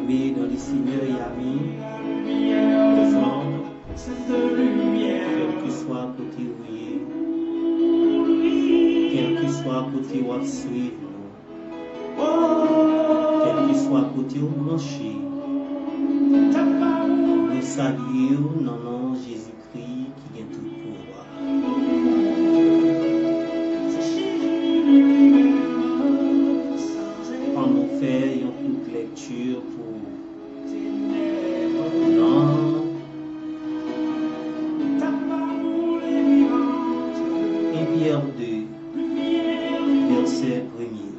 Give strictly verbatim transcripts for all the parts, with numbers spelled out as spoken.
Dans le Seigneur, Yami, ensemble, kèlkeswa kote ou ye, kèlkeswa kote w ap swiv nou, kèlkeswa kote ou branche, nou salye w nan non Jezikri ki gen tout pouvwa. Ann nou fè yon kout lekti pou nan en Pyè de, vèsè premye.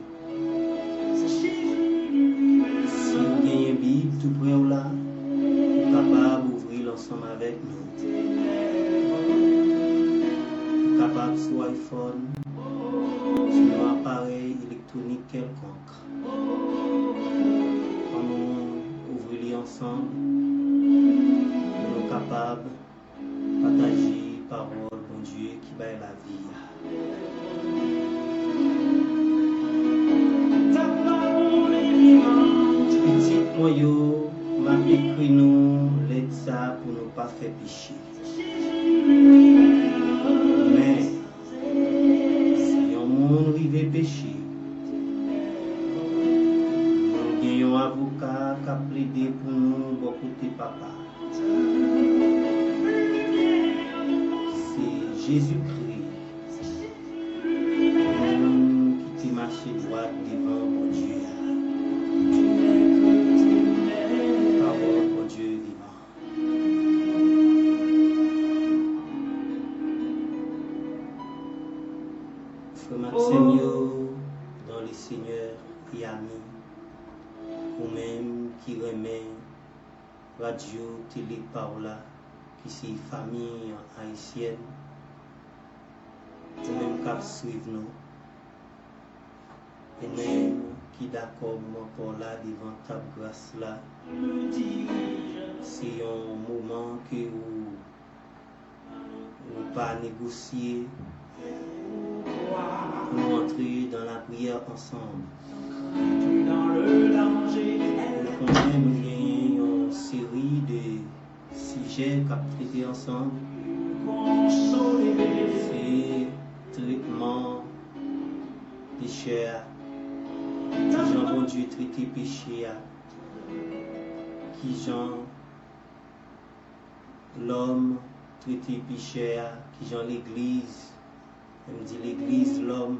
Si w genyen Bib tou prè w la, ou kapab ouvri l ansanm avèk nou. Ou kapab sou iPhone, sou yon aparèy elektwonik kèlkonk. Ann nou ouvri li ansanm pou nou kapab pataje pawòl Bondye ki bay lavi a. Pitit mwen yo, m ap ekri nou lèt sa a pou nou pa fè peche. Men, si yon moun rive peche, nou gen yon avoka k ap plede pou nou bò kote Papa. Se Jezikri, moun ki te mache dwat devan Bondye a. Pawòl Bondye vivan. Frè m ak sè m yo, dans le Seigneur, Yami, ou menm ki renmen Radyo Tele Paola, ki se fanmi ayisyèn, ou menm k ap swiv nou, ou menm ki dakò moman pa w la devan tab gras la, se yon moman ke ou nou pa negosye pou nou antre dans la prière ensemble. Ou konnen nou genyen yon seri de sijè k ap trete ansanm. Se tretman pechè a. Kijan Bondye trete peche a. Kijan lòm trete pechè a, kijan legliz, lè m di legliz, lòm,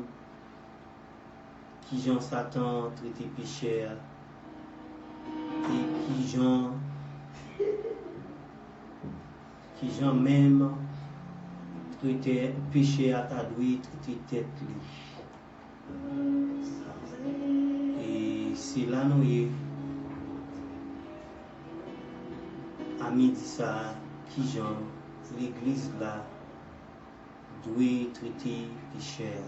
kijan Satan trete pechè a, e kijan, kijan menm trete pechè a ta dwe trete tèt li. E se la nou ye. A midi sa a, kijan legliz la dwe trete pechè a?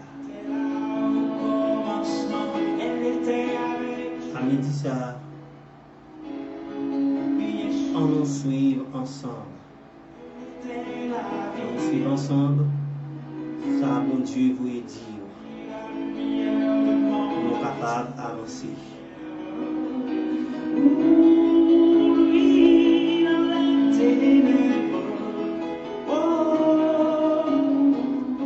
A midi sa a, ann nou swiv ansanm. Ann nou swiv ansanm sa Bondye voye di yo, pou nou kapab avanse.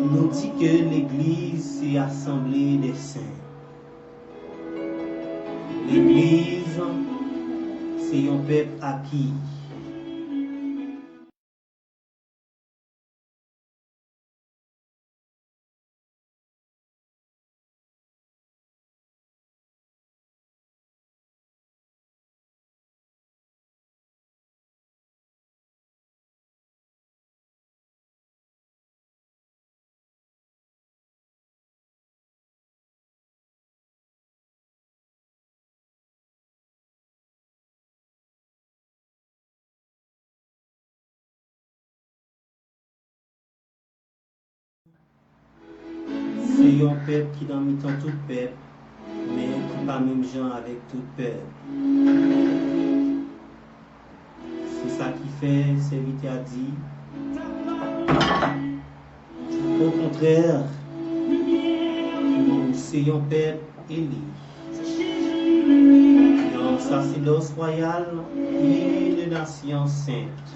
Nou di ke legliz se asanble dè sen. Legliz se yon pèp aki. Se yon pèp ki nan mitan tout pèp, men ki pa menm jan avèk tout pèp. Se sa ki fè sèvitè a di, okontrè, nou se yon pèp eli. Yon sasenòm Sasèdòs wayal, une nation sainte,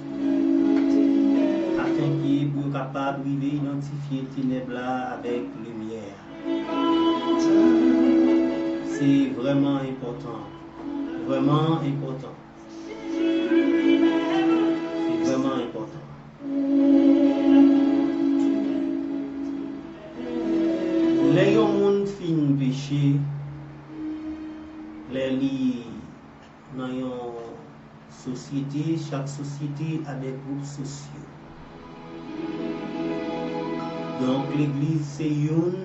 afenke pou yo kapab rive idantifye tenèb la avèk limyè. Se vrèman enpòtan, vrèman enpòtan. Se vrèman enpòtan. Lè yon moun fin peche, lè li nan yon sosyete, chak sosyete a de gwoup sosyo. Donk, legliz se youn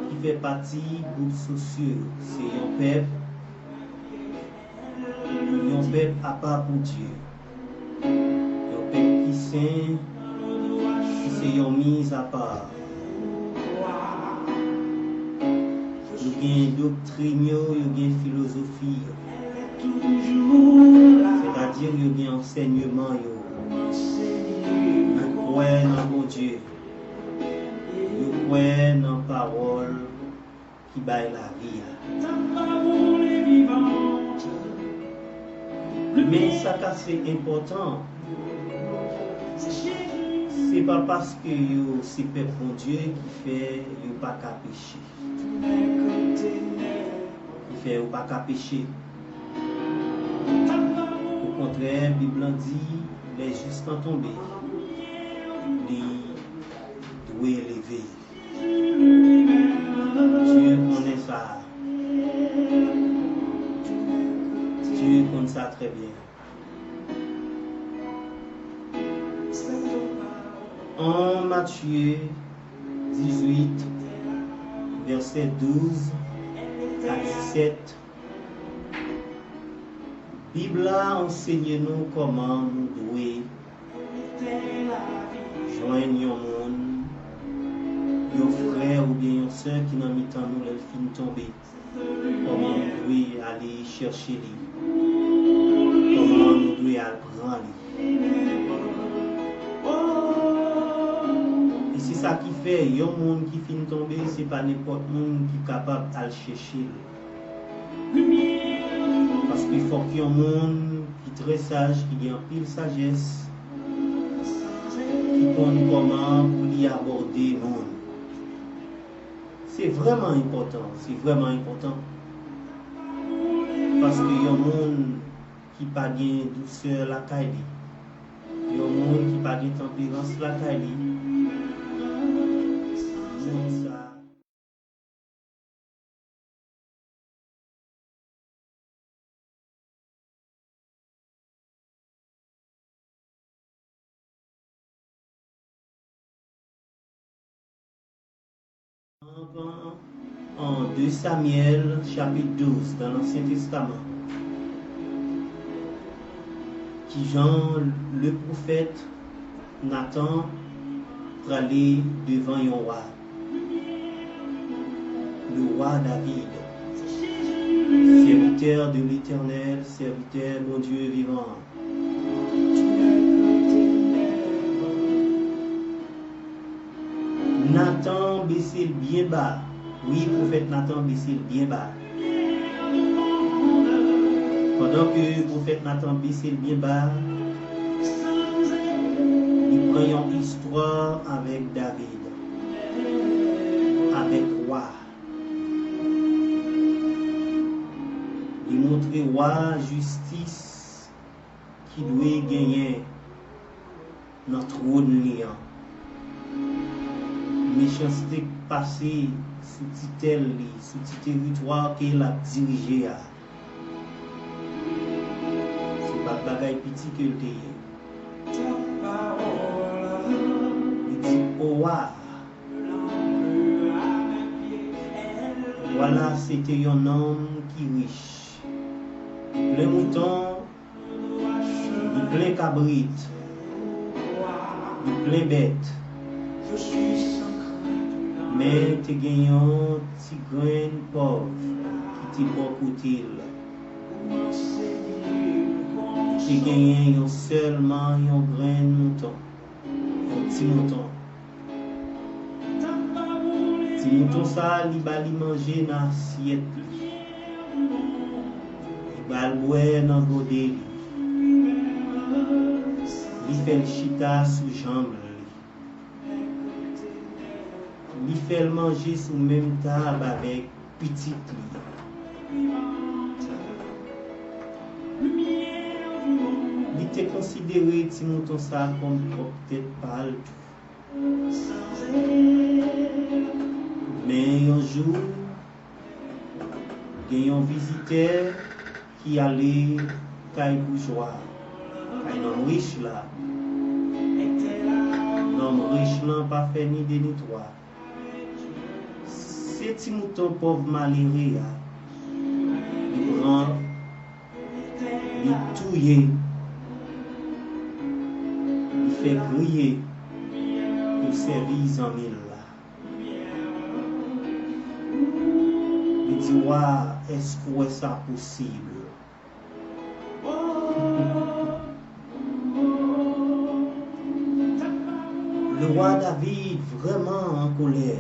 ki fè pati gwoup sosyo yo. Se yon pèp, yon pèp apa pou Dye. Yon pèp ki sen, ki se yon mizapa. Yo gen doktrin yo, yo gen filozofi yo. Sètadi, yo gen ansèyman yo. Yo kwè nan Bondye. Yo kwè nan pawòl ki bay lavi a. Men sa k ase enpòtan, se pa paske yo se pèp Bondye ki fè yo pa ka peche. Ki fè yo pa ka peche. Okontrè, Bib lan di, lè jis lan tonbe, li dwe leve. Dye konnen sa. Dye konn sa trè byen. An Matye dizuit, vèsè douz a disèt, Bib la ansenye nou kòman nou dwe jwenn yon moun, yon frè oubyen yon sè ki nan mitan nou lè l fin tonbe. Kòman nou dwe ale chèche li? Kòman nou dwe al pran li? E se sa ki fè yon moun ki fin tonbe, se pa nenpòt moun ki kapab al chèche l. Paske fòk yon moun ki trè saj, ki gen anpil sajès, ki konn kòman pou li abòde moun. Se vrèman enpòtan, se vrèman enpòtan. Paske yon moun ki pa gen dousè lakay li, yon moun ki pa gen tanperans lakay li, moun sa An de Samyèl, chapit douz, dan Lansyen Testaman, kijan le pwofèt Natan prale devan yon wa. Le wa David, sèvitè de Letènèl, sèvitè Bondye vivan an. Natan bese l byen ba. Wi, pwofèt Natan bese l byen ba. Pandan ke pwofèt Natan bese l byen ba, li pran yon istwa avèk David, avèk wa. Li montre wa jistis ki dwe genyen nan twòn li an. Mechanste k pase sou ti tèl li, sou ti teritwa ke l ap dirije a. Se pa t bagay piti ke l te ye. Li di, o wa, wa la se te yon nonm ki rich. Li plen mouton, li plen kabrit, li plen bèt. Men te gen yon ti grenn pòv ki te bò kote l. Li te genyen yon sèlman yon grenn mouton, yon ti mouton. Ti mouton sa a, li ba li manje nan asyèt li. Pral bwè nan gode li. Li fè l chita sou janm li. Li fè l manje sou menm tab avèk pitit li. Li te konsidere ti mouton sa a kòm pwòp tèt pa l tou. Men yon jou, gen yon vizitè ki ale kay boujwa, kay nonm rich la. Nonm rich lan pa fè ni de ni twa. Se ti mouton pòv malere a, li pran, li touye, li fè griye pou sèvi zanmi l la. Li di wa a, èske w wè sa posib? Lewa David vrèman an kolè.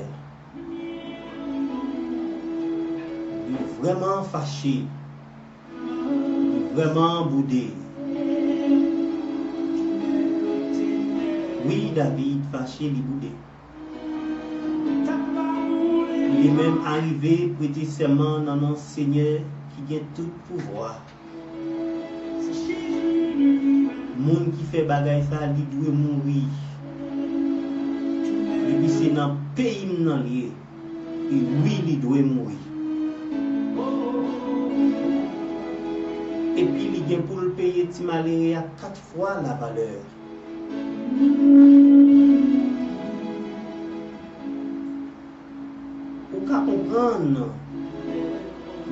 Li vrèman fache. Li vrèman boude. Wi, David fache, li boude. Li menm arive prete sèman nan non Senyè ki gen tout pouvwa. Moun ki fè bagay sa, li dwe mouri. Depi se nan peyi m nan li ye, e wi, li dwe mouri. Epi li gen pou l peye ti malere a kat fwa lavalè. Ou ka konprann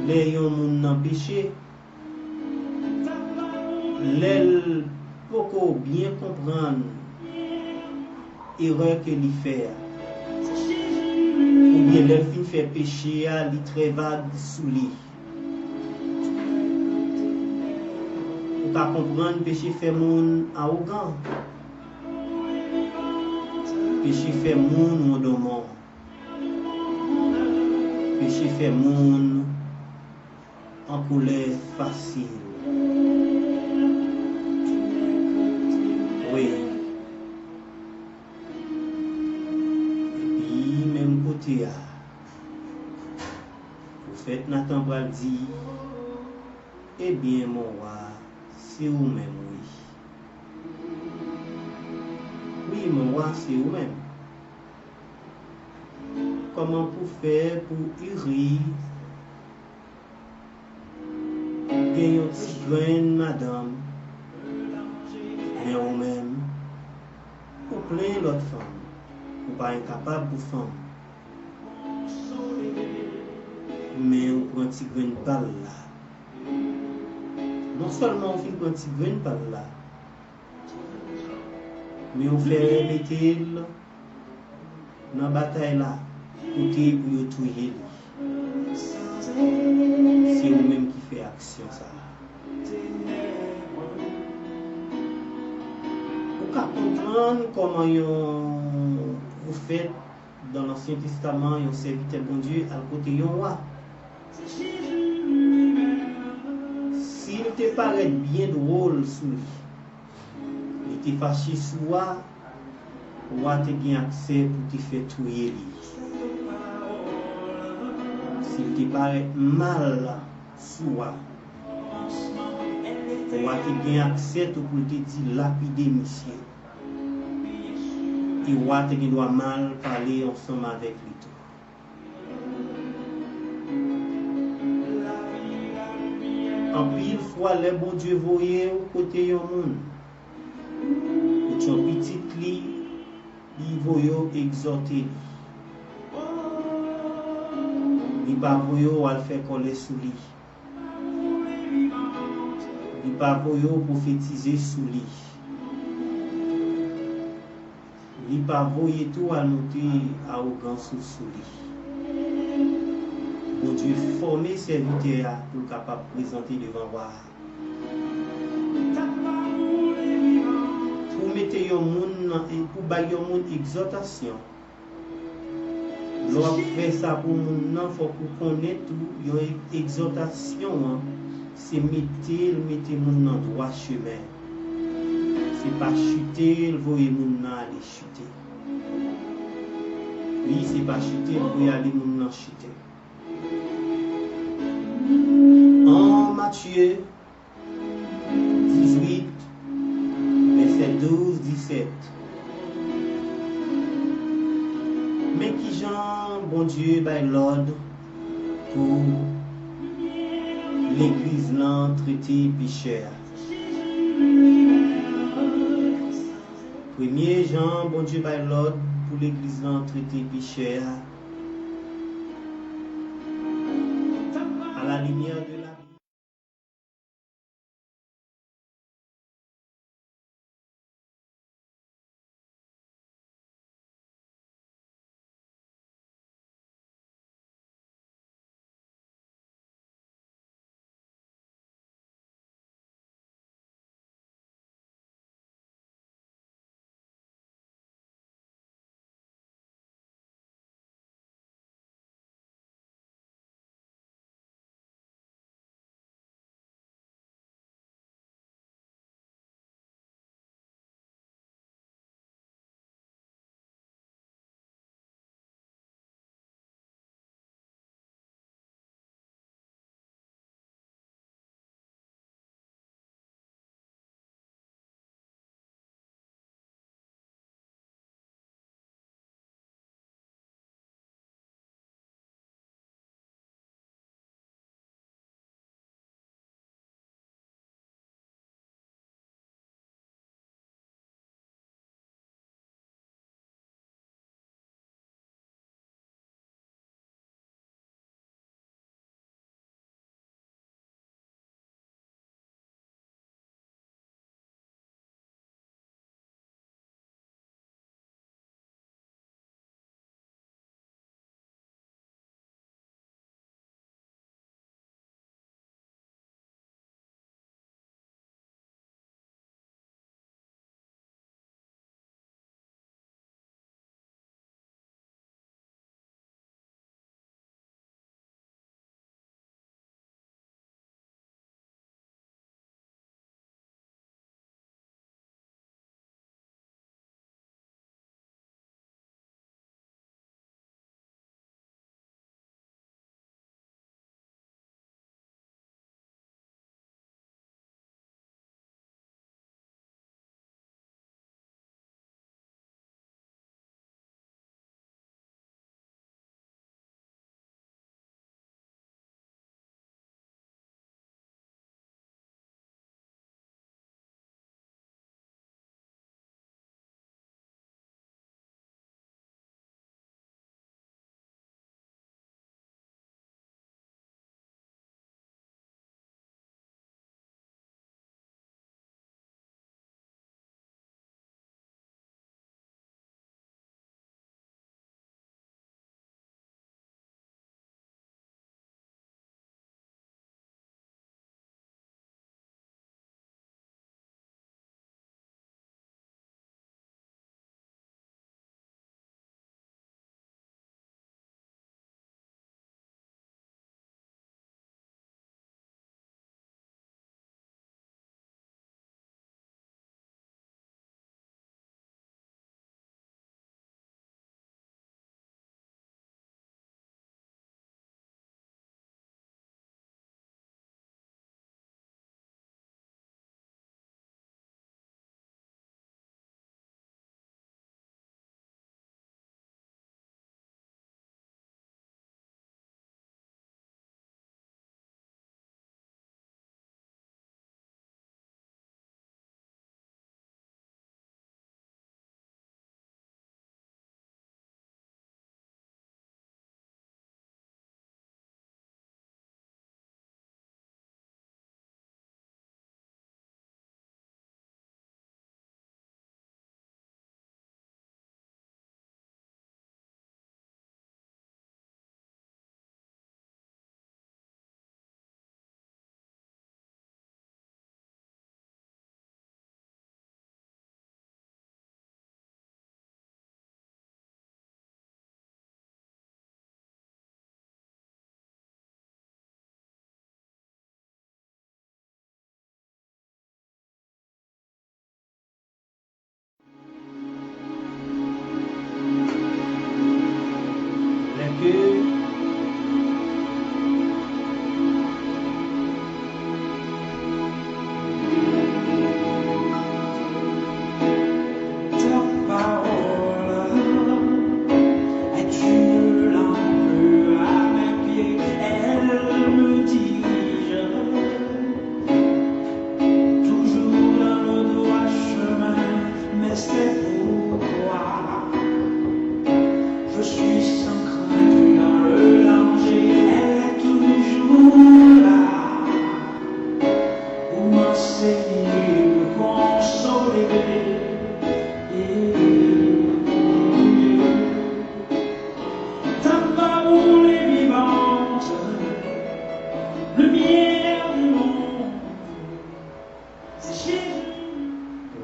lè yon moun nan peche, lè l poko byen konprann erè ke li fè a, oubyen lè l fin fè peche a, li trè vag sou li. Ou ka konprann peche fè moun awogan. Peche fè moun wondonmon. Peche fè moun an kolè fasil. Wi. Epi menm kote a, pwofèt Natan pral di, ebyen, mon wa, se ou menm, wi. Wi, mon wa, se ou menm. Kòman pou fè pou Iri gen yon ti grenn madanm, men ou menm, ou plen lòt fanm, ou pa enkapab pou fanm. Men ou pran ti grenn pa l la. Non sèlman ou fin pran ti grenn pa l la, men ou fè mete l nan batay la, kote pou yo touye li. Se ou menm ki fè aksyon sa a. Ou ka konprann kòman yon pwofèt dan Lansyen Testaman, yon sèvitè Bondye, al kote yon wa. Si l te parèt byen dwòl sou li, li te fache sou wa, wa te gen aksè pou te fè touye li. Si l te parèt mal sou wa, wa te gen aksè tou pou l te di lapide misye. E wa te gen dwa mal pale ansanm avèk li tou. Anpil fwa, lè Bondye voye w kote yon moun, kote yon pitit li, li voye w egzòte li. Li pa voye w al fè kòlè sou li. Li pa voye w pwofetize sou li. Li pa voye tou al moute awogans ou sou li. Bondye fòme sèvitè a pou l kapab prezante devan wa a. Pou mete yon moun nan, pou bay yon moun egzòtasyon, lè w ap fè sa pou moun nan, fòk ou konnen tou yon egzòtasyon an Se mete l mete moun nan dwa chemen. Se pa chite l voye moun nan ale chite. Wi, se pa chite l voye ale moun nan chite. An Matye dizuit, vèsè douz, disèt. Men kijan Bondye bay lòd pou legliz lan trete pechè a. Premye jan Bondye bay lòd pou legliz lan trete pechè a, à la lumière de la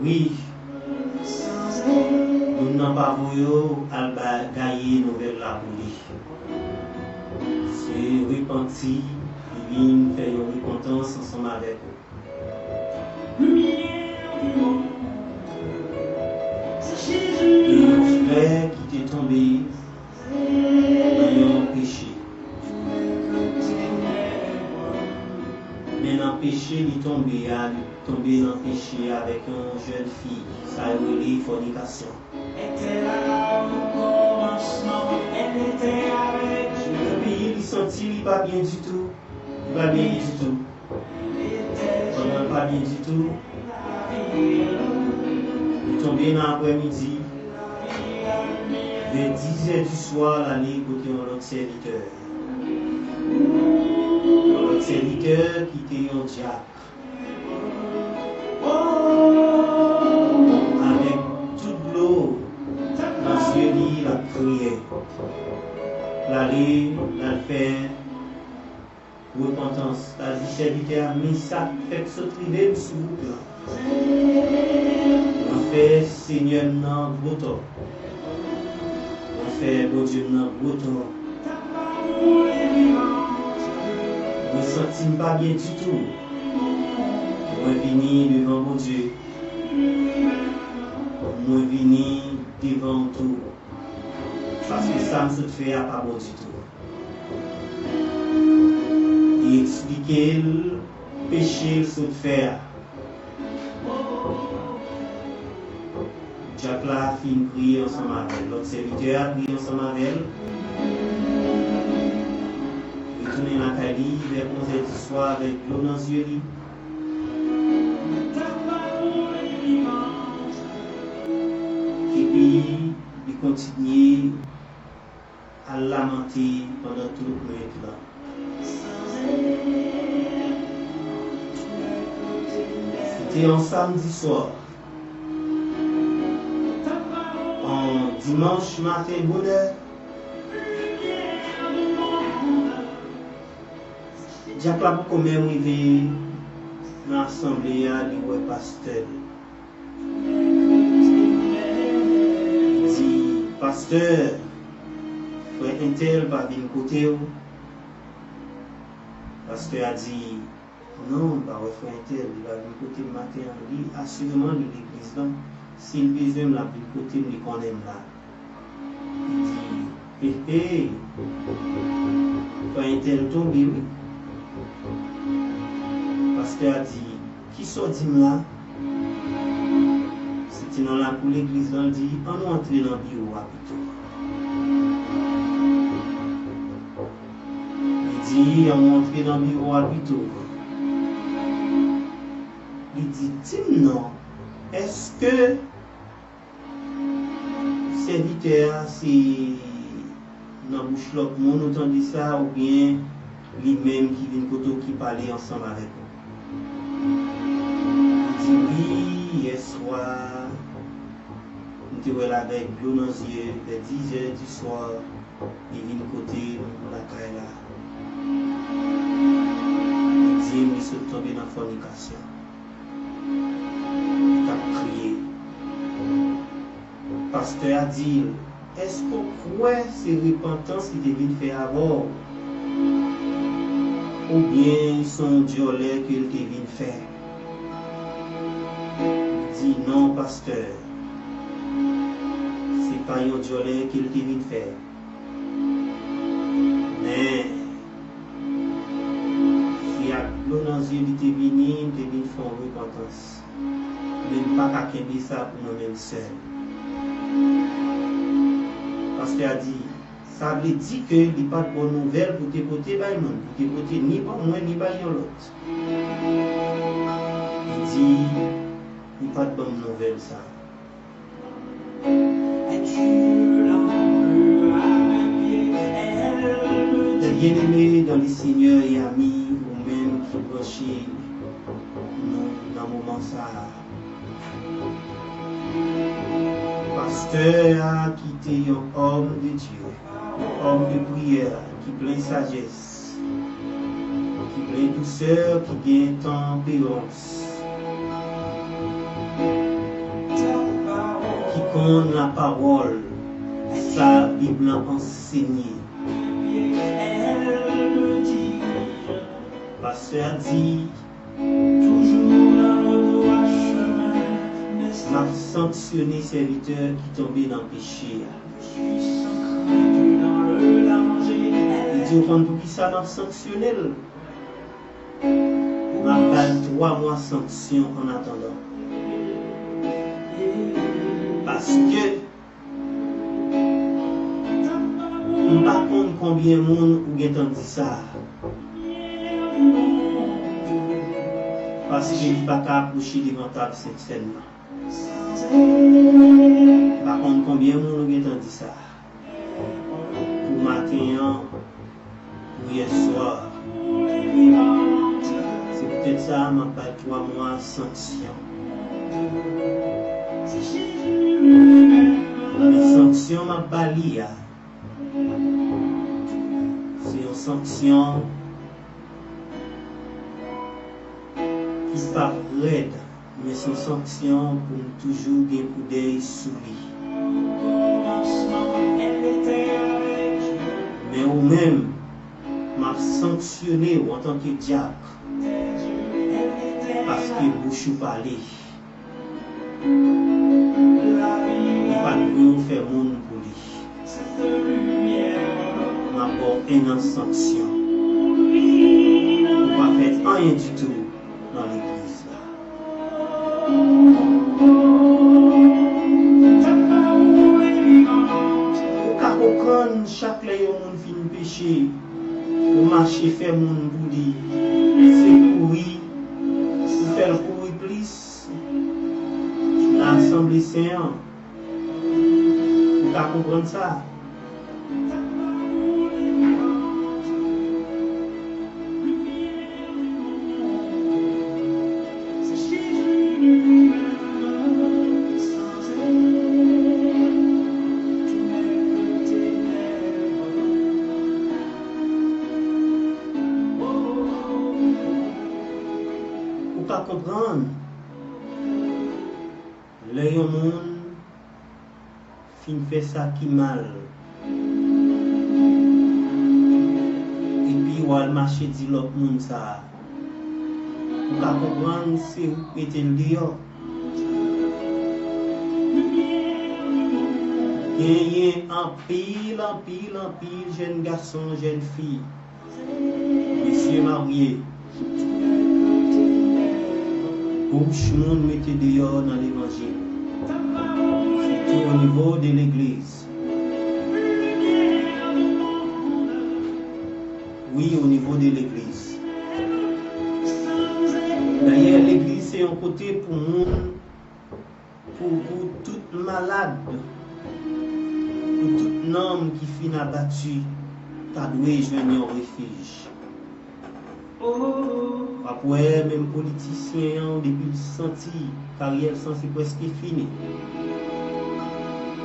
Wi, moun nan pa voye w al ba-, gaye nouvèl la pou li. Se repanti, li vin fè yon repantans ansanm avèk ou. Gen yon frè ki te tonbe nan yon peche. Men nan peche li tonbe a, li tonbe nan peche avèk yon jèn fi. Sa yo rele fònikasyon. Epi li santi li pa byen ditou. Li pa byen ditou. Pandan l pa byen ditou, li tonbe nan aprèmidi, vè dizè di swa, l ale kote yon lòt sèvitè. Yon lòt sèvitè ki te yon dyak. Avèk tout dlo nan zye li, l ap kriye. L ale, l al fè repantans. L al di sèvitè a, men sa k fèk sot rive m sou wout lan. Mwen fè Senyè m nan gwo tò. Mwen fè Bondye m nan gwo tò. Mwen santi m pa byen ditou. Mwen vini devan Bondye. Mwen vini devan w tou. Paske sa m sot fè a pa bon ditou. Li eksplike l peche l sot fè a. Dyak la fin priye ansanm avè l. Lòt sèvitè a priye ansanm avè l. Li tounen lakay li vè onzè di swa avèk dlo nan zye li. Epi, li kontinye al lamante pandan tout nwit lan. Se te yon samdi swa. Yon dimanch maten bonè, dyak la poko menm rive nan asanble a, li wè pastè l. Li di, pastè, frè entèl pa vin kote w. Pastè a di, non, m pa wè frè entèl, li pa vin kote m maten an. Li asireman li legliz lan. Si l bezwen m, l ap vin kote m, li konnen m la. Li di, he he, frè entèl tonbe wi. Pastè a di, kisa w di m la? Se te nan lakou legliz lan, l di, ann nou antre nan biwo a pito. Li di, ann nou antre nan biwo a pito. Li di, di m non, èske sèvitè a se nan bouch lòt moun ou tande sa, oubyen li menm ki vin kote w ki pale ansanm avèk ou? Li di, wi, yèswa, m te wè l avèk dlo nan zye, vè dizè di swa, li vin kote m lakay la. Li di m li sot tonbe nan fònikasyon. Li t ap kriye. Pastè a di l, èske w kwè se repantans li te vin fè avè w? Oubyen se yon dyòlè ke l te vin fè? Li di, non, pastè, se pa yon dyòlè ke l te vin fè. Men, se ak dlo nan zye li te vini, li te vin fè yon repantans. Men m pa ka kenbe sa pou mwen menm sèl. Pastè a di, sa vle di ke li pa t ba w nouvèl pou te pote bay moun, pou te pote ni ban mwen, ni bay yon lòt. Li di, li pa t ban m nouvèl sa. Mes bien-aimés dans le Seigneur et amis, ou menm ki branche nou nan moman sa a. Pastè a ki te yon òm de Dye, yon òm de priyè ki plen sajès, ki plen dousè, ki gen tanperans. Konn lapawòl sa Bib lan ansenye. Pastè a di, m ap sanksyone sèvitè ki tonbe nan peche a. Li di, ou konn poukisa m ap sanksyone l? M ap ba l twa mwa sanksyon annatandan. Paske m pa konn konbyen moun ou gentan di sa. Paske li pa ka apwoche devan tab Sentsèn nan. M pa konn konbyen moun ou gentan di sa. Pou maten an, pou yèswa. Se poutèt sa, m ap ba l twa mwa sanksyon. Men sanksyon m ap ba li a, se yon sanksyon ki p ap rèd, men se yon sanksyon pou m toujou gen koudèy sou li. Men ou menm, m ap sanksyone w antanke dyak, paske bouch ou pale. Li pa t vle w fè moun pou li. M ap ba w enn an sanksyon. Ou pa fè anyen ditou nan legliz la. Ou ka konprann chak lè yon moun fin peche, ou mache fè moun pou li, se kouri, ou fè l kouri plis nan asanble sen an. Ou ka konprann sa? Ou ka konprann lè yon moun fin fè sa ki mal, epi w al mache di lòt moun sa a, ou ka konprann se ou k mete l deyò. Genyen anpil, anpil, anpil jèn gason, jèn fi, mesye marye, bouch moun mete deyò nan levanjil, sitou o nivo de legliz. Wi, o nivo de legliz. Dayè, legliz se yon kote pou moun, pou, pou tout malad, pou tout nanm ki fin abati, ta dwe jwenn yon refij. W ap wè menm politisyen an, depi l santi karyè l sanse prèske fini,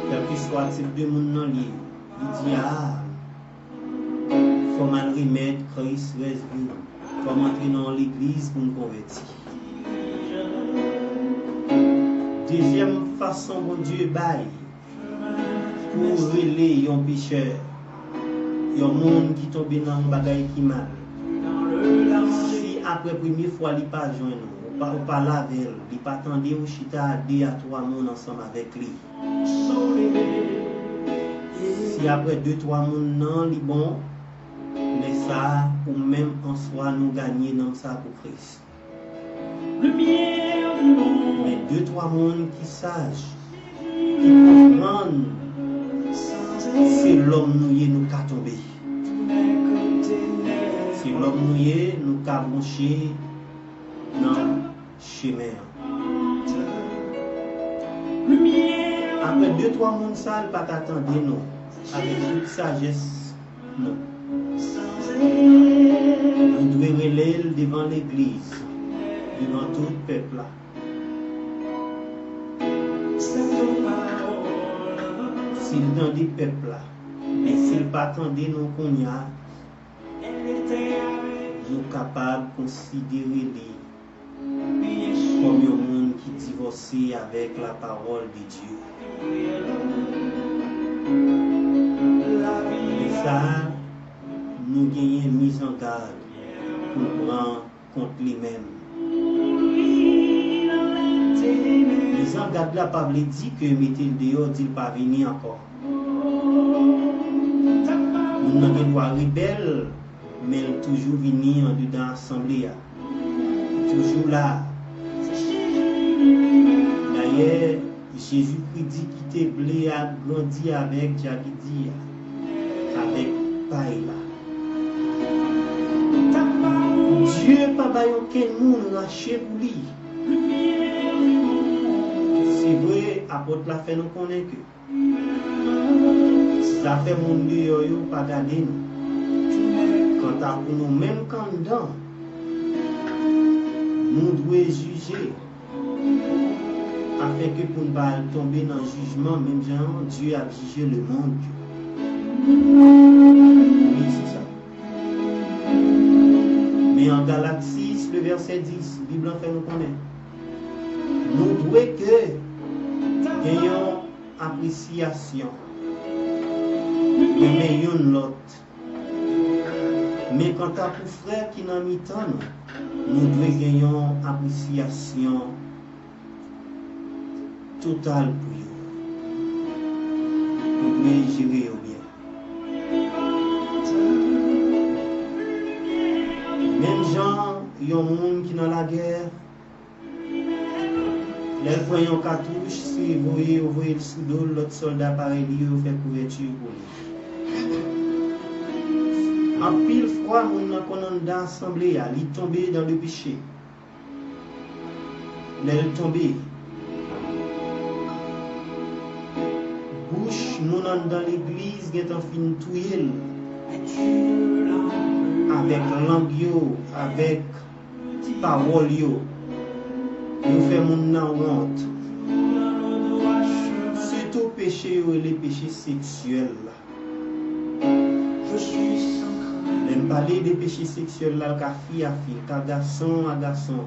kèlkeswa tip de moun nan li ye, li di, a, fò m al remèt Kris rès vi m, fò m antre nan yon legliz pou m konvèti. Dezyèm fason Bondye bay pou rele yon pechè, yon moun ki tonbe nan yon bagay ki mal. Si apre premye fwa li pa jwenn ou, ou pa, ou pale avè l, li pa tande w, chita a de a twa moun ansanm avèk li. Si apre de twa moun nan li bon, lè sa a, ou menm answa nou ganye nanm sa a pou Kris. Men de twa moun ki saj, ki konprann, se lòm nou ye, nou ka tonbe. Se lòm nou ye, nou ka bwonche nan chemen an. Apre de twa moun sa, l pa ta tande nou avèk tout sajès nou. Nou dwe rele l devan legliz, devan tout pèp la. Si l tande pèp la, men si l pa tande nou kounye a, nou kapab konsidere li kòm yon moun ki divòse avèk lapawòl de Dye. Men sa, nou genyen mizangad pou n pran kont li menm. Mizangad la pa vle di ke mete l deyò, di l pa vini ankò. Moun nan gen dwa rebèl, men l toujou vini andedan asanble a. Li toujou la. Dayè, Jezikri di ki te vle a grandi avèk djagidi a, avèk pay la. Dye pa bay okenn moun rache pou li. Se vre, apot la fè nou konnen ke zafè moun deyò yo pa gade nou. Kanta pou nou menm k anndan, nou dwe jije, afenke pou n pa al tonbe nan jijman menm jan Dye ap jije lemonn yo. Wi, se sa. Men an Galat sis, le vèsè dis, Bib lan fè nou konnen, nou dwe ke gen yon apresyasyon, renmen youn lòt. Men kanta pou frè ki nan mitan nou, nou dwe gen yon apresyasyon total pou yo. Nou dwe jere yo byen. Menm jan yon moun ki nan lagè, lè l pran yon katouch, se voye yo voye l sou do l, lòt sòlda parèy li yo fè kouvèti pou li. Anpil fwa, moun nan konn anndan asanble a, li tonbe dan le peche. Lè l tonbe, bouch moun anndan legliz gentan fin touye l avèk lang yo, avèk pawòl yo. Yo fè moun nan wont. Sitou peche yo rele peche seksyèl la. Lè m pale de peche seksyèl la, l ka fi a fi, l ka gason a gason.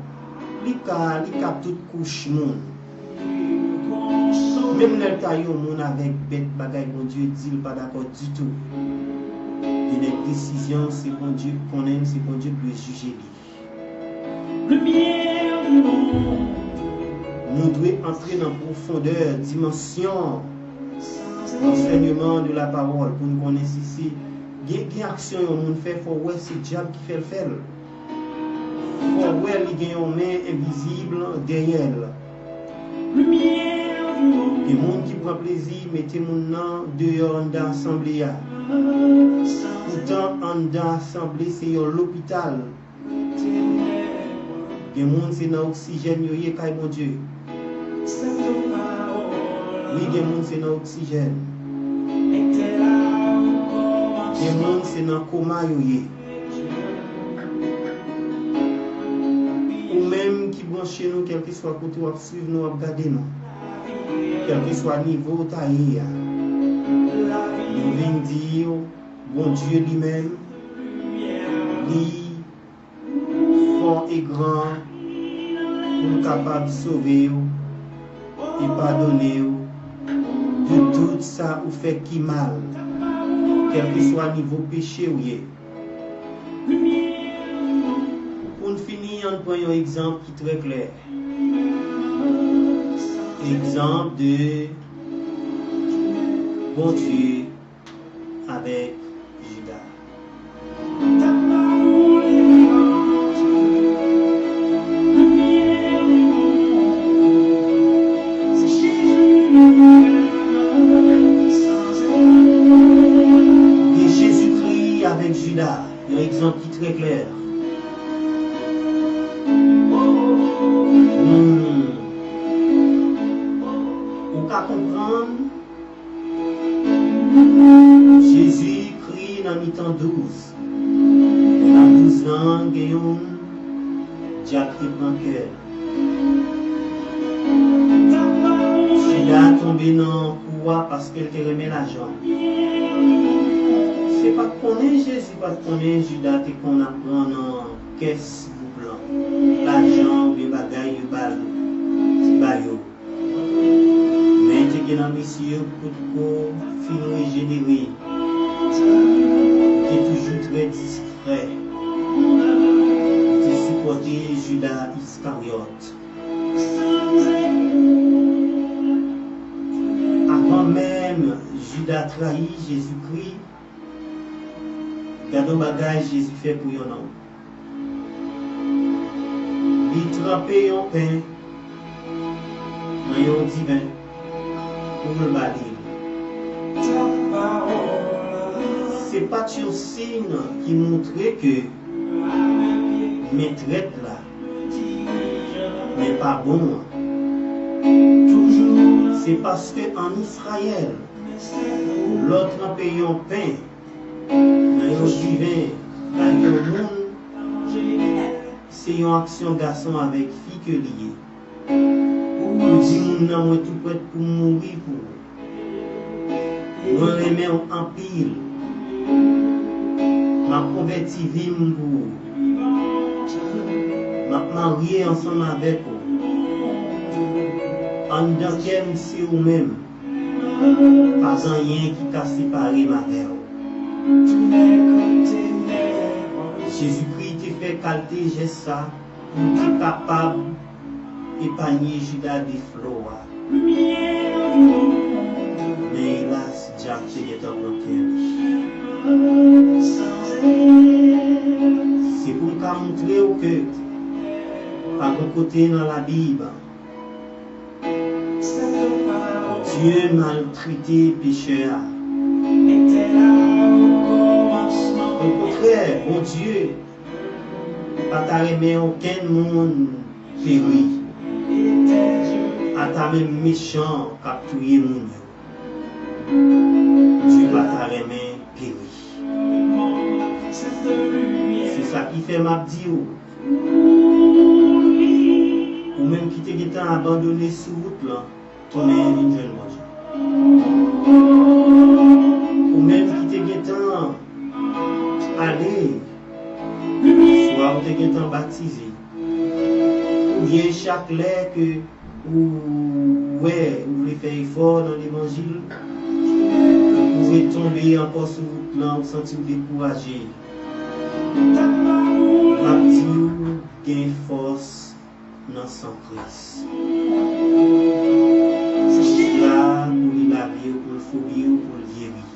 Li ka, li ka tout kouch moun. Menm lè l ta yon moun avèk bèt, bagay Bondye di l pa dakò ditou. Gen de desizyon, se Bondye k konnen l, se Bondye k dwe jije li. Nou dwe antre nan pwofondè, dimansyon ansèyman de la pawòl pou n konnen si se gen, gen aksyon yon moun fè, fò w wè se dyab ki fè l fè l. Fò w wè li gen yon men envizib dèyè l. Gen moun ki pran plezi mete moun nan deyò anndan asanble a. Poutan anndan asanble se yon lopital. Gen moun se nan oksijèn yo ye kay Bondye. Wi, gen moun se nan oksijèn. Gen moun se nan koma yo ye. Ou menm ki branche nou, kèlkeswa kote w ap swiv nou, w ap gade nou, kèlkeswa nivo w ta ye a, nou vin di w, Bondye li menm, li fò e gran pou l kapab sove w e padone w de tout sa ou fè ki mal, kèlkeswa nivo peche w ye. Pou n fini, ann pran yon egzanp ki trè klè. Egzanp de Bondye avèk Jida. De Jezikri avèk Jida, yon egzanp ki trè klè. Hmm. Ou ka konprann Jezikri nan mitan douz. Nan douz lan, gen youn, dyab te pran kè l. Jida tonbe nan kou a paske l te renmen lajan. Se pa t konnen Jezi pa t konnen Jida te konn ap pran nan kès gwoup lan, lajan oubyen Mesye yo potko fin rejenere. Li te toujou trè diskrè. Li te sipòte Jida Iskaryòt. Avan menm Jida trayi Jezikri, gade yon bagay Jezi fè pou yon nonm. Li tranpe yon pen nan yon diven pou l ba li. Se pa t yon siy ki montre ke men trèt la, men pa bon an. Se paske ann Izrayèl, lè w tranpe yon pen nan yon diven bay yon moun, se yon aksyon gason avèk fi ke li ye. Ou di moun nan, mwen tou prèt pou m mouri pou ou. Mwen renmen w anpil. M ap konvèti vi m pou ou. M ap marye ansanm avèk ou. Anndan kè m se ou menm. Pa gen anyen ki ka separe m avè w. Jezikri te fè kalte jès sa pou l te kapab epanye Jida de flò a. Men elas, dyab te gentan pran kè li. Se pou m ka montre w ke pa gen kote nan Labib Dye maltrete pechè a. Okontrè, Bondye pa ta renmen okenn moun peri, ata menm mechan k ap touye moun yo. Dye pa ta renmen peri. Se sa ki fè m ap di w, ou menm ki te gentan abandone sou wout lan, tounen vin jwenn Bondye. Ou menm ki te gentan ale, swa ou te gentan batize, oubyen chak lè ke ou wè ou vle fè efò nan levanjil, ou retonbe ankò sou wout lan, ou santi w dekouraje. M ap di w, gen fòs nan san Kris. Kris la pou li lave w, pou l fouri w, pou l geri w.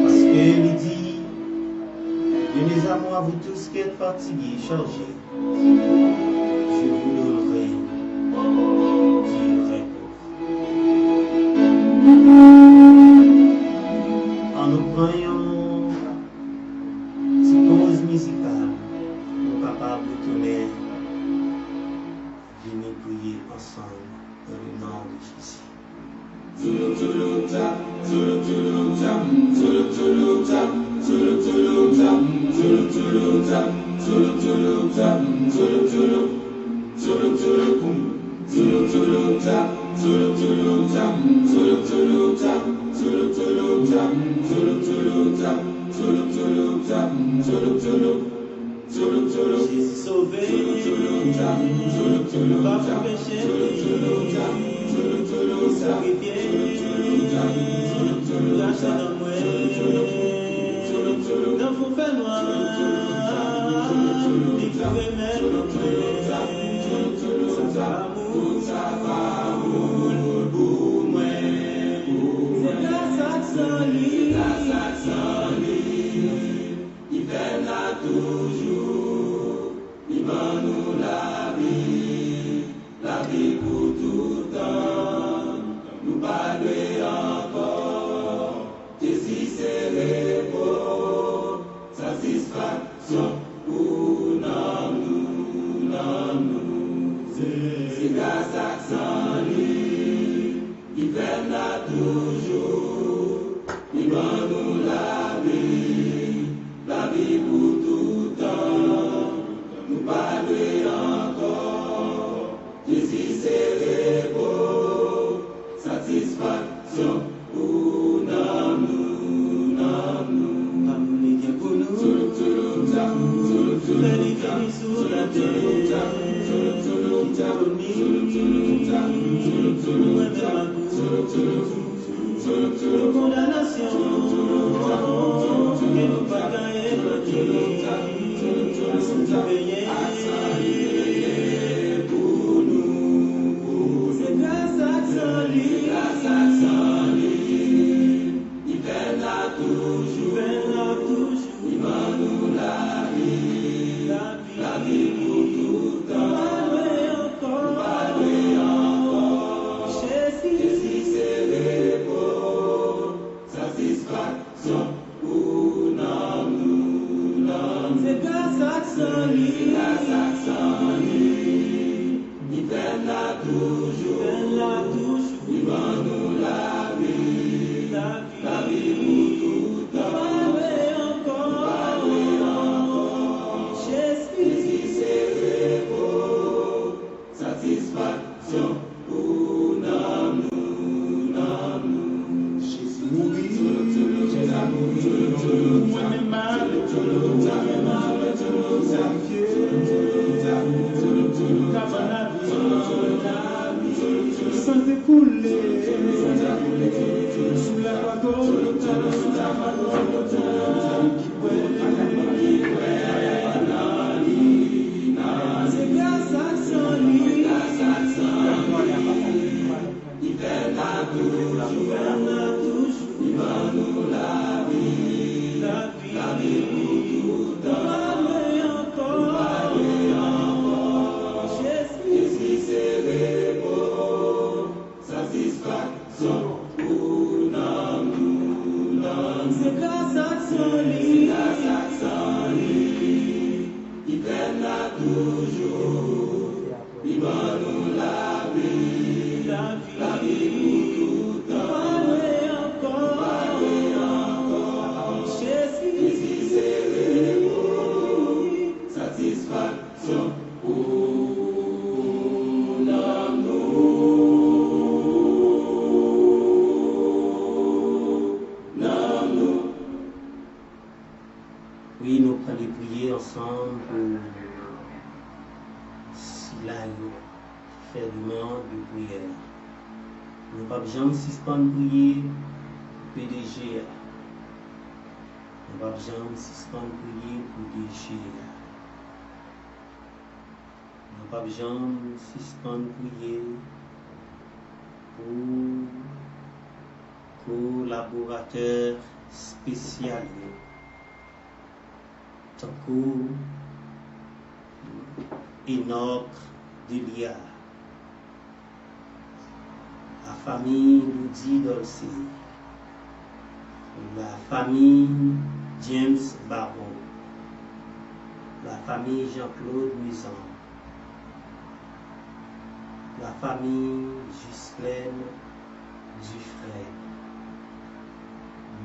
Paske li di, Venez à moi, vous tous qui êtes fatigués, chargés, je vous donnerai du repos. Ann nou pran yon ti poz mizikal pou nou kapab retounen vini priye ansanm dans le nom de Jésus. Jezi sove m, pa pou peche m, li sakrifye m, rache nanm mwen nan fon fènwa, li pou remèt mwen. Sa pa moun, sa pa moun pou mwen, pou mwen. Se gras ak san li, se gras ak san li. Li fè m la toujou, li ban nou lavi, lavi pou tout tan. Nou pa dwe ankò, Jezi se repo, satisfaksyon pou nanm nou, nanm nou. Se, se gras ak san li, li fè m la toujou, li ban nou lavi, lavi pou tout tan. Nou pa dwe ankò, Jezi se repo, satisfaksyon pou nanm nou, nanm nou. Lanmou li gen pou nou, lè li vini sou latè, ki te pwomi, Nou renmen Makout. Nou kondanasyon ke nou pa ka efase. Li peye pou nou. Se gras ak san li. Li fè n la toujou. Li fè n la toujou. Li ban nou lavi. Lavi. Lavi pou tout tan. Nou pa dwe ankò. Nou pa dwe ankò. Jezi. Jezi se repo. Satisfaksyon pou nanm nou, nanm nou. Se gras ak san li. Se gras ak san li. Li fè n la toujou. Li fè n la toujou. Li ban nou lavi. Lavi. Lavi pou tout tan. Nou pa dwe ankò. Nou pa dwe ankò. Jezi. Jezi se repo. Satisfaksyon pou nanm nou, nanm nou. Jezi mouri, Jezi mouri pou mwen menm ak pou mwen menm ak pou santifye kabann lavi. San te koule sou lakwa Golgota. Se gras ak san li. Li fè n la toujou. Li ban nou lavi. Lavi pou tout tan. Nou pa dwe ankò. Nou pa dwe ankò. Jezi. Jezi se repo. Satisfaksyon pou nanm nou, nanm nou. Se gras ak san li. Se gras ak san li. Li fè n la toujou. Li ban nou lavi. Lavi. Lavi pou tout tan. Nou pa dwe ankò. Nou pa dwe ankò. Jezi. Jezi se repo. Satisfaksyon. Pou nanm nou, nanm nou. Wi, nou prale priye ansanm pou sila yo ki fè demann de priyè. Nou p ap janm sispann priye pou P D G a. Nou p ap janm sispann priye pou D G a. Nou p ap janm sispann priye pou kolaboratè espesyal yo, tankou Enoch Delia, la famille Loudy Dolcé, la famille James Barreau, la famille Jean-Claude Muisan, la famille Ghislaine Dufresne.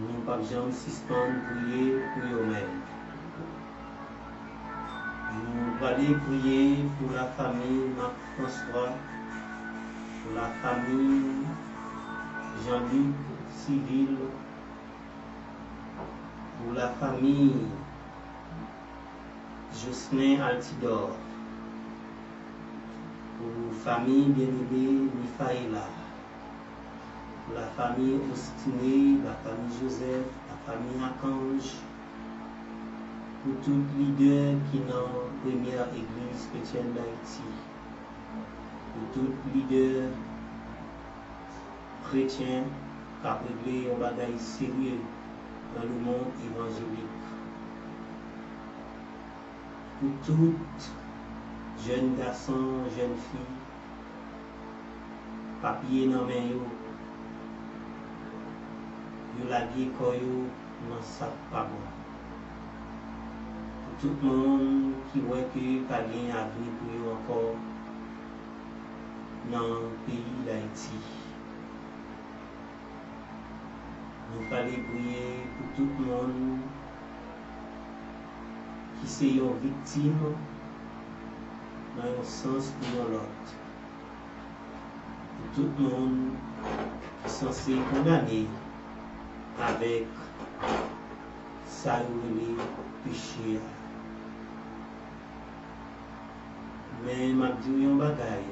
Nou p ap janm sispann priye pou yo menm. Nou prale priye pou la famille Marc François, pou la famille Jean-Luc Civil, pou la famille Jocelyn Altidor, pou fanmi byeneme Mifaela, pou la fanmi Ostine, la fanmi Joseph, la fanmi Akanj, pou tout lidè ki nan Premyè Egliz Kretyèn Dayiti, pou tout lidè kretyen k ap regle yon bagay serye nan lemonn evanjelik. Pou tout jèn gason, jèn fi, papye nan men yo, yo lage kò yo nan sa k pa bon. Pou tout moun ki wè ke pa gen avni pou yo ankò nan peyi Dayiti. Nou prale priye pou tout moun ki se yon viktim nan yon sans pou yon lòt. Pou tout moun ki sanse kondane avèk sa yo rele peche a. Men m ap di w yon bagay.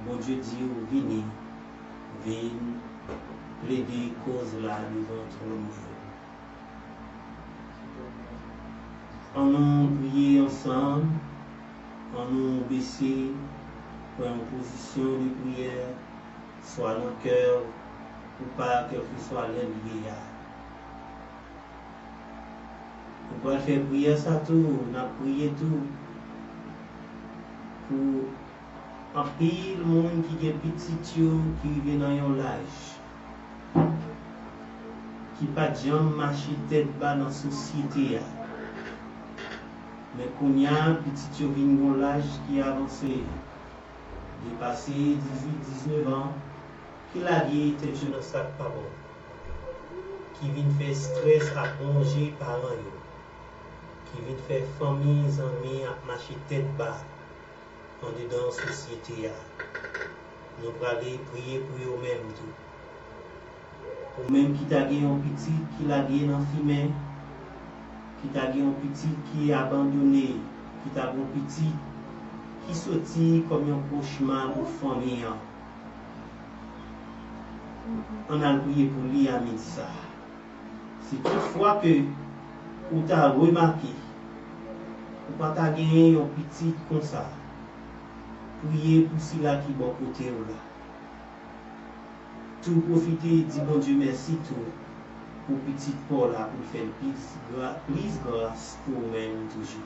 Bondye di w vini, vin plede koz la devan twòn mwen. Annou priye ansanm, annou bese, pran yon pozisyon de priyè, swa nan kè w ou pa, kèlkeswa lè l ye a. Nou pral fè priyè sa tou, n ap priye tou pou anpil moun ki gen pitit yo ki rive nan yon laj ki pa t janm mache tèt ba nan sosyete a. Men kounye a, pitit yo vin gon laj ki avanse, depase dizuit, diznèf an, ki lage tèt yo nan sa k pa bon, ki vin fè estrès ap wonje paran yo, ki vin fè fanmi, zanmi ap mache tèt ba andedan sosyete a. Nou prale priye pou yo menm tou. Ou menm ki ta gen yon pitit ki lage nan fimen, ki ta gen yon pitit ki abandone, ki ta gen yon pitit ki soti kòm yon kochma pou fanmi an. Ann al priye pou li a midi sa a. Si toutfwa ke ou ta remake ou pa ta genyen yon pitit konsa, priye pou sila ki bò kote w la. Tou pwofite di Bondye mèsi tou pou pitit pa w la pou l fè l plis gra-, plis gras pou ou menm toujou.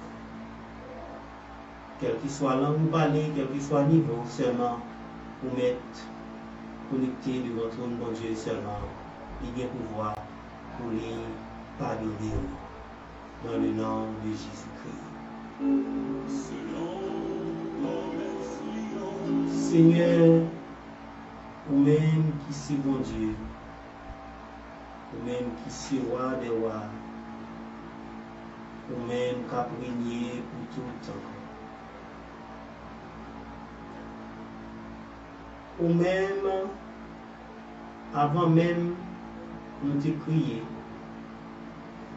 Kèlkeswa lang ou pale, kèlkeswa nivo w, sèlman ou mèt konekte devan twòn Bondye sèlman. Li gen pouvwa pou li padone w. Dans le nom de Jésus-Christ. Senyè, ou menm ki se Bondye, ou menm ki se Wa dè wa, ou menm k ap renye pou toutan. Ou menm, avan menm nou te kreye,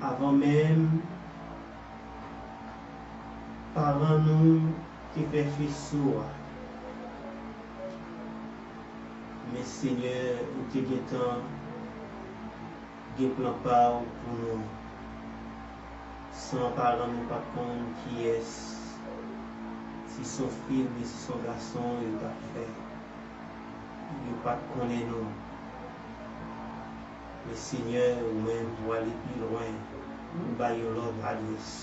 avan menm paran nou te fè feso a, men Senyè, ou te gentan gen plan pa w pou nou. San paran nou pa t konn kiyès, si s on fi oubyen si s on gason yo t ap fè. Yo pa t konnen nou. Men Senyè, ou menm, ou ale pi lwen, ou bay yon lòt adrès.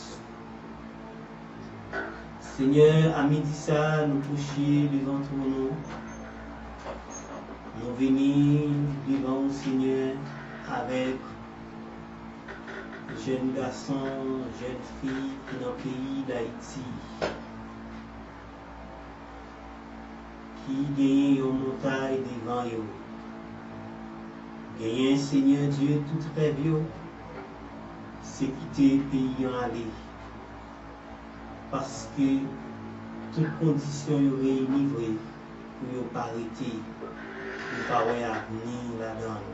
Senyè, a midi sa a, nou kouche devan twòn ou. Nou vini devan ou, Senyè, avèk jèn gason, jèn fi ki nan peyi Dayiti, ki genyen yon montay devan yo. Genyen, Senyè Dye, tout rèv yo, se kite peyi an ale. Paske tout kondisyon yo reyini vre pou yo pa rete, yo pa wè avni ladan l.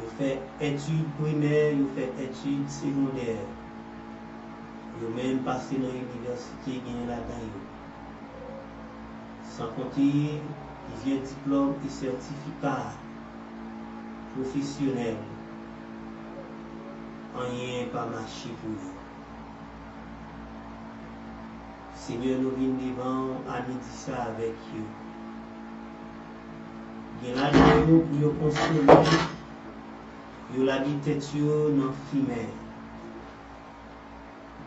Yo fè etid primè, yo fè etid segondè. Yo menm pase nan inivèsite, genyen ladan yo. San konte plizyè diplòm e sètifika pwofesyonèl. Anyen pa mache pou yo. Senyè, nou vin devan w a midi sa avèk yo. Gen ladan yo pou yo konsole, yo lage tèt yo nan fimen.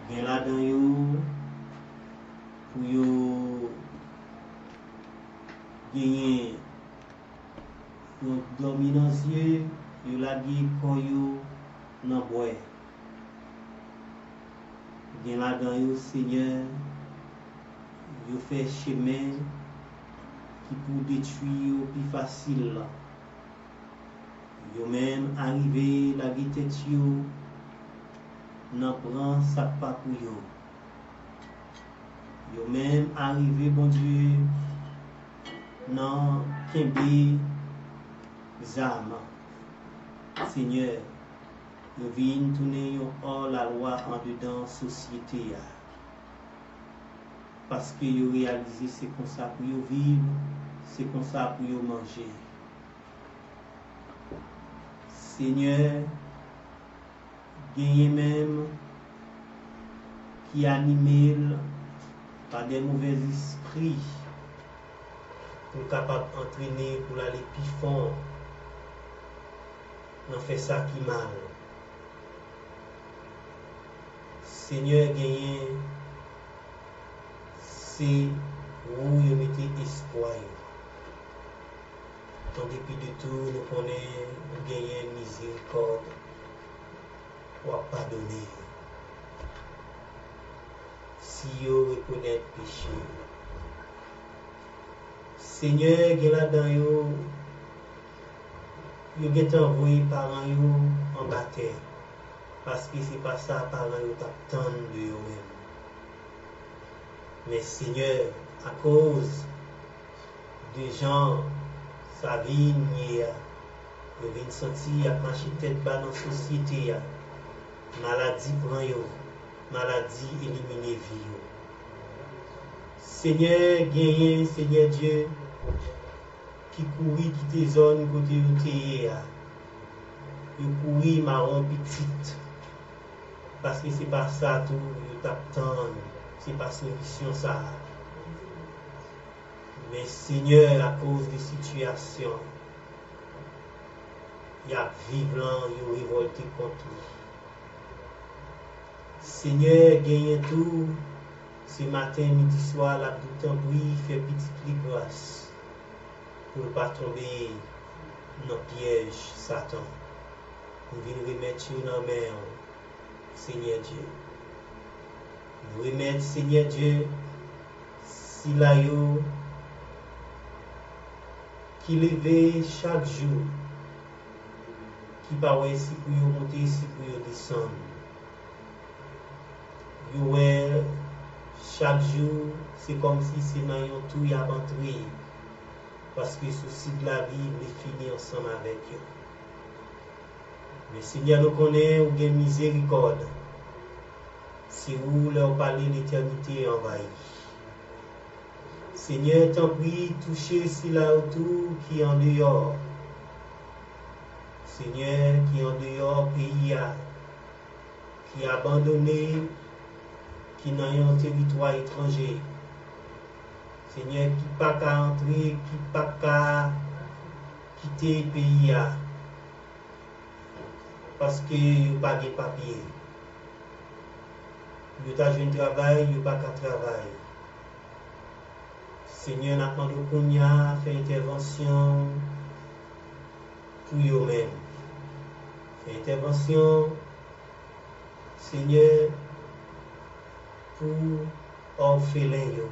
Gen ladan yo pou yo genyen yon dòmi nan zye, yo lage kò yo nan bwè. Gen ladan yo, Senyè, yo fè chemen ki pou detwi yo pi fasil la. Yo menm arive lage tèt yo nan pran sa k pa pou yo. Yo menm arive, Bondye, nan kenbe zam. Senyè, yo vin tounen yon òlalwa andedan sosyete a. paske yo reyalize se konsa pou yo viv, se konsa pou yo manje. Senyè, genyen menm ki anime l pa de movèzespri pou l kapab antrene pou l ale pi fon nan fè sa ki mal. Senyè, genyen se ou yo mete espwa yo. An depi de tou, nou konnen ou genyen mizerikòd, w ap padone yo si yo rekonèt peche yo. Senyè, gen ladan yo, yo gentan voye paran yo anba tè, paske se pa sa paran yo t ap tann de yo menm. Men Senyè, akoz de jan sa vin ye a, yo vin santi y ap mache tèt ba nan sosyete a. Maladi pran yo, maladi elimine vi yo. Senyè, genyen, Senyè Dye, ki kouri kite zòn kote yo te ye a. Yo kouri mawon pitit. Paske se pa sa tou yo t ap tann, se pa solisyon sa a. Men Senyè, akoz de sitiyasyon y ap viv lan, yo revòlte kont li. Senyè, genyen tou, se maten, midi, swa, l ap di w tanpri, fè pitit li gras pou l pa tonbe nan pyèj Satan. M vin remèt yo nan men w, Senyè Dye. M remèt, Senyè Dye, sila yo ki leve chak jou, ki pa wè si pou yo monte, si pou yo desann. Yo wè chak jou, se kòmsi se nan yon twou y ap antre, paske sousi de lavi vle fini ansanm avèk yo. Men Senyè, nou konnen ou gen mizerikòd. Se ou, lè w pale, letènite anvayi. Senyè, tanpri, touche sila yo tou ki andeyò. Senyè, ki andeyò peyi a, ki abandone, ki nan yon teritwa etranje. Senyè, ki pa ka antre, ki pa ka kite peyi a, paske yo pa gen papye. Yo ta jwenn travay, yo pa ka travay. Senyè, n ap mande w kounye a, fè entèvansyon pou yo menm. Fè entèvansyon, Senyè, pou òfelen yo,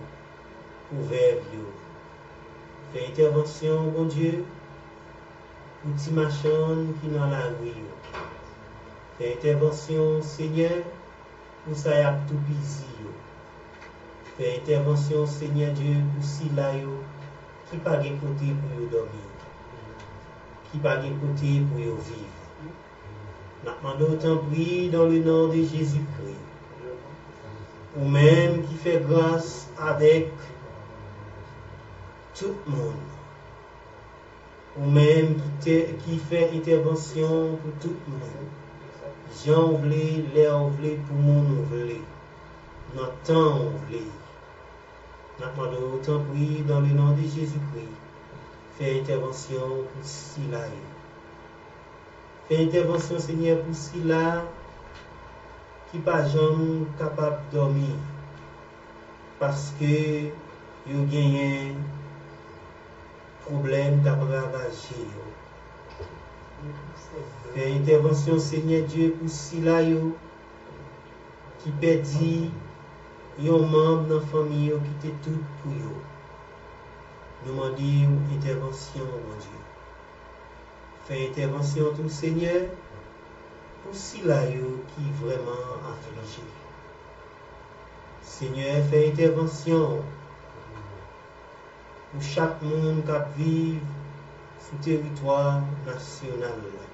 pou vèv yo. Fè entèvansyon, Bondye, pou ti machann ki nan lari yo. Fè entèvansyon, Senyè, pou sa y ap toupizi yo. Fè entèvansyon, Senyè Dye, pou sila yo ki pa gen kote pou yo dòmi, ki pa gen kote pou yo viv. N ap mande w, tanpri, dans le nom de Jésus-Christ, ou menm ki fè gras avèk tout moun, ou menm ki te, ki fè entèvansyon pou tout moun, jan w vle, lè w vle, pou moun ou vle, nan tan w vle. N ap mande w, tanpri, dans le nom de Jésus-Christ, fè entèvansyon pou sila yo. Fè entèvansyon, Senyè, pou sila ki pa janm kapab dòmi, paske yo genyen pwoblèm k ap ravaje yo. Fè entèvansyon, Senyè Dye, pou sila yo ki pèdi yon manm nan fanmi yo ki te tout pou yo. Nou mande w entèvansyon, Bondye. Fè entèvansyon tou, Senyè, pou sila yo ki vrèman aflije. Senyè, fè entèvansyon pou chak moun k ap viv sou teritwa nasyonal la.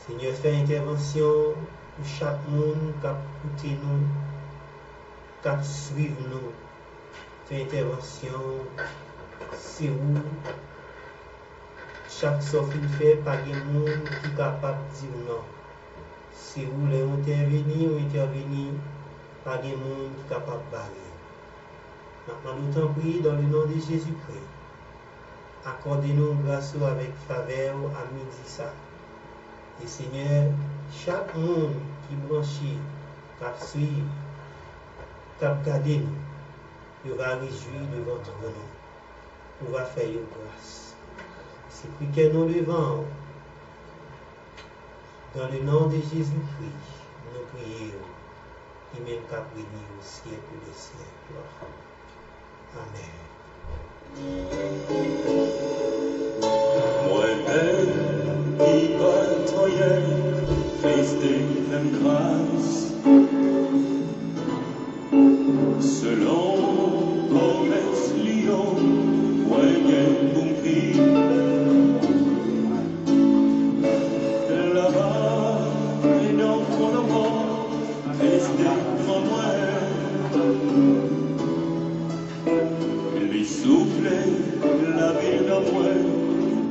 Senyè, fè entèvansyon pou chak moun k ap koute nou. k ap swiv nou, fè entèvansyon, se ou. Chak sa w fin fè, pa gen moun ki kapab di w non. Se ou, lè w entèveni, ou entèveni, pa gen moun ki kapab bare. N ap mande w, tanpri, dans le nom de Jésus-Christ, akòde nou gras ou avèk favè w a midi sa. E Senyè, chak moun ki branche, k ap swiv, k ap gade nou, yo va rejwi devan twòn ou. Ou va fè yo gras. Se pri kè nou devan w. Dans le nom de Jésus-Christ, nou priye w, li menm k ap règne au siècle des siècles. Amèn. Mwen menm ki pa t anyen, Kris te fè m gras. Selon pwomès li yo, mwen gen pou m viv. Laba nan fon lanmò, Kris devan mwen. Li soufle lavi nan mwen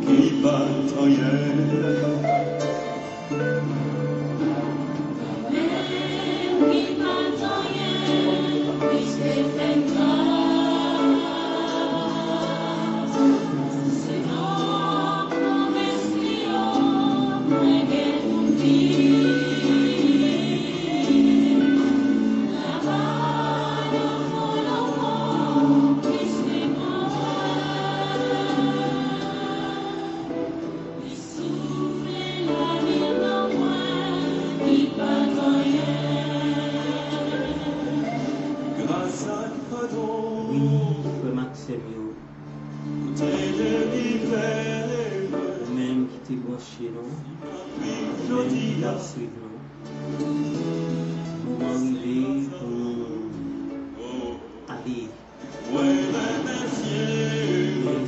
ki pa t anyen. Wi, frè m ak sè m yo, ou menm ki te branche nou, ou menm ki t ap swiv nou, moman rive pou nou ale. E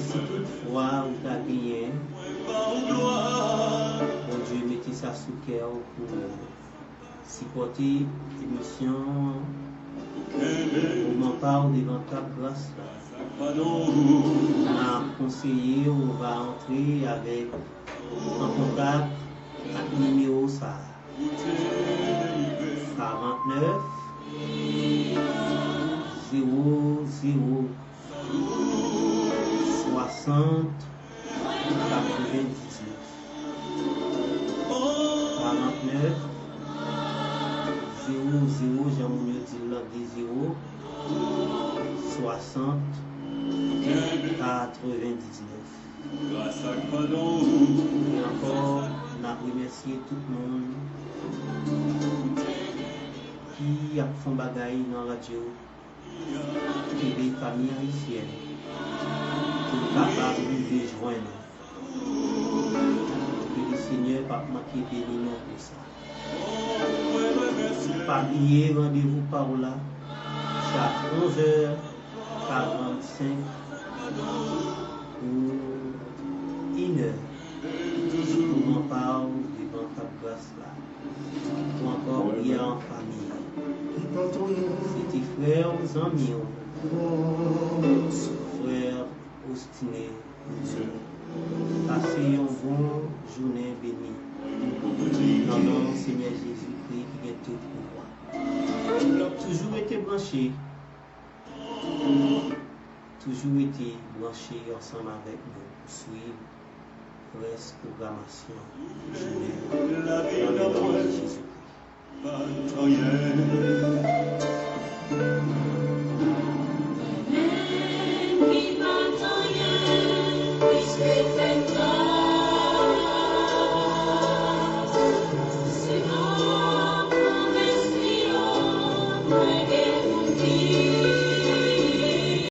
si toutfwa ou ta genyen, Bondye mete sa sou kè w pou sipòte emisyon Moman pa w devan tab gras la, n ap konseye w va antre avèk, an kontak ak nimewo sa a, karantnèf, zewo zewo, swasant, katrevendiznèf. Karantnèf, zewo zewo, jan moun yo di l lan, de zewo, swasant, katrevendiznèf. E ankò, n ap remèsye tout moun ki ap fè yon bagay nan radyo. Kenbe fanmi ayisyèn pou l kapab rive jwenn ou. Ke le Senyè p ap manke beni nou pou sa. Pa bliye randevou pa w la, chak onzè karannsenk pou inè, pou moman pa w devan tab gras la. Ou ankò priye an fanmi. Se te frè w, zanmi w, frè Ostine Wilson. Pase yon bon jounen beni. Nan non Senyè Jezikri ki gen tout pouvwa. Toujou rete branche. Toujou rete branche ansanm avèk nou pou swiv rès pwogramasyon jounen an. Nan le non de Jezikri.